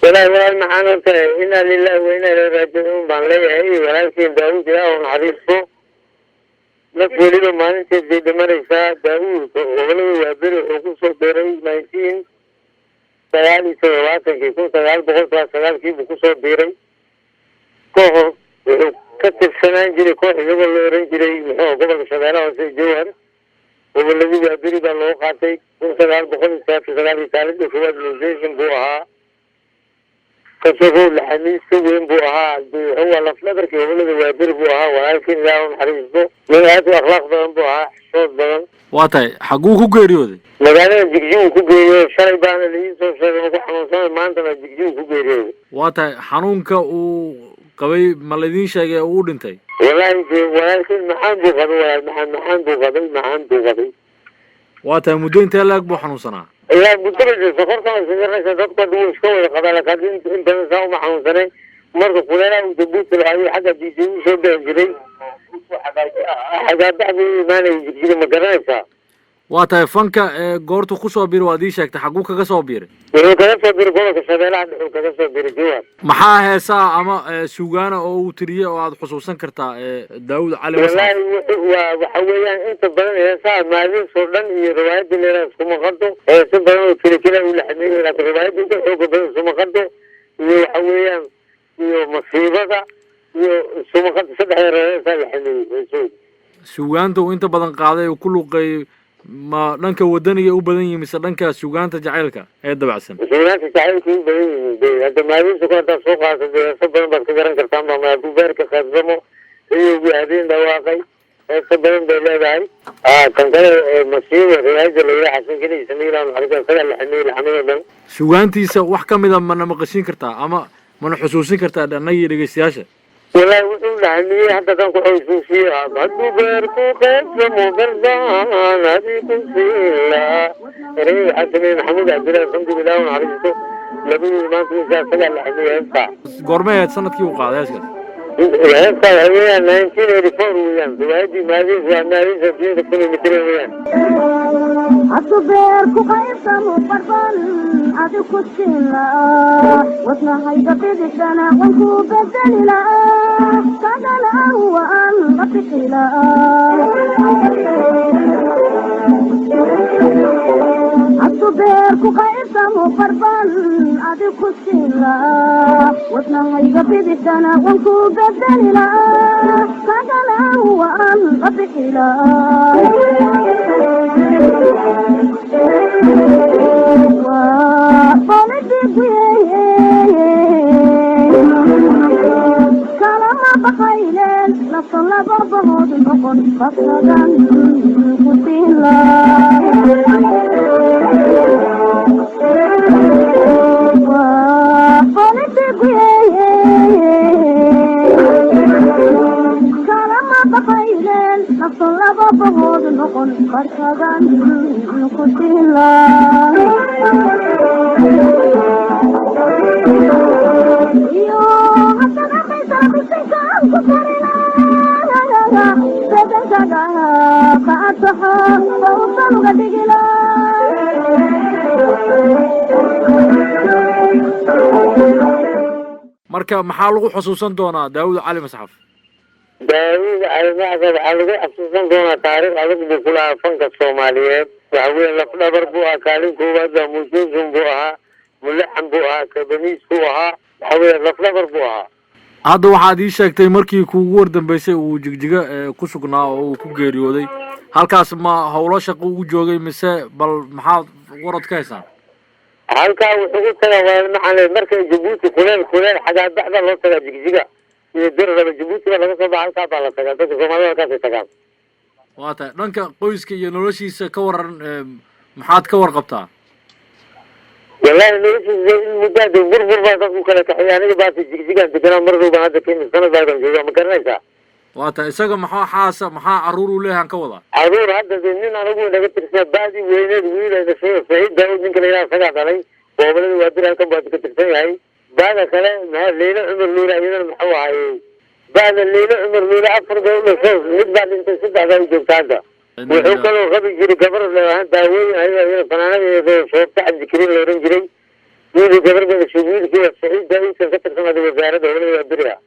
Walaahi walaal, maxaan horta, inaa lilahi wa inaa ilaihi raajicuun baan leeyahay. Walaalkiin Daawud Ilaah u naxariisto. Naf weliba maalinteed bay dhimanaysaa. Daawuudka gobolada Waaberi wuxuu kusoo biiray 1979-kii, 1999-kii buu kusoo biiray. Ka hor wuxuu ka tirsanaan jiray koox iyagoo la oran jiray, muxuu, gobolka Shabeellaha Hoose, Jowhar. Goboladii Waaberi baa loo qaatay 1999-kii. Kaalinta koowaad musician buu ahaa, kasagoo laxamiista weyn buu ahaa. Waa lafdhabarkii gobolada Waaberi buu ahaa. Walaalkiin Ilaah u naxariisto, nin aad u akhlaaq badan buu ahaa, xishood badan. Waa tahay, xaguu ku geeriyooday? Magaalada Jigjigu ku geeriyooday. Shalay baana laii soo sheegay ma ku xanuunsanay, maantana Jigjigu ku geeriyooday. Waa tahay, xanuunka uu qabay ma laydin sheegay oo uu dhintay? Walaahi de walaalkiin maxaan buu qabay, walaal, maxaan maxaan buu qabay, maxaan buu qabay. Waa tahay, muddo intee la-eg buu xanuunsanaa? Ilaa muddo sokortana sigaraysa, dadka dhan iska wada qabaa, laakiin in badan saa uma xanuunsanay. Marka kuleelaha uu Jabuuti lahaa, xagga diisay u soo bixi jiray, xagaabax buu u imaanayay Jigjiga, ma garanaysaa? Waa tahay, fanka goortuu kusoo biiray waad ii sheegtay, xaguu kaga soo biiray? Wuxuu kaga soo biiray gobolka Shabeellaha Dhexe, kaga soo biiray Jowhar. Maxaa heesaa ama suugaana oo uu tiriyey oo aad xusuusan kartaa, Daawud Cali Masxaf? Wallaahi waa waxa weeyaan, inta badan heesaha Maadinsoo dhan iyo riwaayadda leedaha iskuma qado. Heeso badan oo keli kela uu laxameeyey, laakiin riwaayadda uga xooga badan iskuma qado iyo waxa weeyaan iyo Masiibada iyo iskuma qado. Saddexda heesaa laxameeyey heesooda. Suugaanta uu inta badan qaaday uu ku luuqeeyey ma dhanka wadaniga u badan yihi mise dhanka suugaanta jacaylka ee dabacsan? Suugaanta jacaylka u badan yihiin de. Hadda Maadinsa ku haddaad soo qaadato de, heeso badan baad ka garan kartaan. Ba hadduu beerka qaybsamo iyogii habeen dhawaaqay, heeso badan bay leedahay. Kan kale, Masiiba, riwaayadda la yidhaha, Xasan Keli Samiila Naxariista, isagaa laxameeyey laxamado dhan. Suugaantiisa wax ka mida mana maqashiin kartaa ama mana xusuusin kartaa annagii dhegeystayaasha? Wallaahi wuxuu laxamiyey hadda kan ku xusuusiye: hadduu beerku qaybsamo bardaan adiku siila. Ereyada waxaa sameeyey Maxamuud Cabdillahi Sanduub, Ilaah naxariisto. Labadooda maanta wiilkaa isagaa laxamiyey heestaa. Goormay ahayd sanadkii uu qaaday heeskaas? Heestaa waxa weeyaan 1984 weeyaan. Riwaayadii Maadinsa, waa Maadinsa Diinta Kilomitr weeyaan. Hadduu beer ku qaybsamo barban adi ku siin laa, wadnahayga bidixdana wan ku bedeli laa, kadana waan la bixi laa. Hadduu beer ku qaybsamo barban adi ku siin laa, wadnahayga bidixdana wan ku bedeli laa, kadana waan la bixi laa. Waa bolidiguye kalama baqayleen, lafan laba bahood noqon basadan ku siin laa. Waa bolidiguye kalama baqayleen, lafan laba bahood noqon barkadan ku siin laa. Iyo haddana bisinkaan ku karina, bedelkaga qaataxa bawsan uga dhigila. Marka maxaa lagu xusuusan doonaa Daawud Cali Masxaf? Daawud Cali Masxaf waxaa lagu xasuusan doonaa taariikh adag buu ku lahaa fanka Soomaaliyeed. Waxa weeye lafdhabar buu ahaa, kaalin koowaad baa musician buu ahaa, mulaxan buu ahaa, kabaniis buu ahaa. Waxa weeye lafdhabar buu ahaa. Hadda waxaad ii sheegtay markii kuugu war dambeysay uu Jigjiga ku sugnaa oo uu ku geeriyooday halkaas. Ma howlo shaqo ugu joogay mise bal maxaad warad ka haysaan? Halkaa wuxuu u tagaa waa maxaa, markay Jabuuti kuleel kuleel xagaabaxda loo tagaa Jigjiga iyo Dirraba. Jabuuti baa laga soo baxa, halkaa baa la tagaa. Dadka Soomaalida halkaasay tagaan. Waa tahay, dhanka qoyska iyo noloshiisa ka waran, maxaad ka warqabtaa? Wallahi noloshiisa in muddo burbur baa dadku kala kaxeeyay. Aniga baasi Jigjigaan deganaa, mar dhow baan hadda kemi, sanad baadan joogaa, ma garanaysaa? Waa tahay, isaga maxaa xaasa, maxaa carruur uu leeyahan ka wadaa? Caruur hadda de nin anigu naga tirsanaa, baadi weyneed, wiil ay dhashay, Saciid Daawud ninka la yidhaha, isagaa dhalay. Gobolada Waabir halkan baa ka tirsan yahay. Baada kale maxaa, Leyla Cumar Luule, iyadana muxuu ahayey, baada Leyla Cumar Luule afar bay u dhashay, mid baa dhintay, saddex baa u joogta hadda. Wuxuu kaloo qabi jiray gabar ahaan daawooyin, ayada iyada fanaanada Soobta Cabdikariin la ohan jiray. Wiilii gabar ba dhashay. Wiilkii waa Saciid Daauudkan ka tirsan wasaaradda howlada waa beri ah.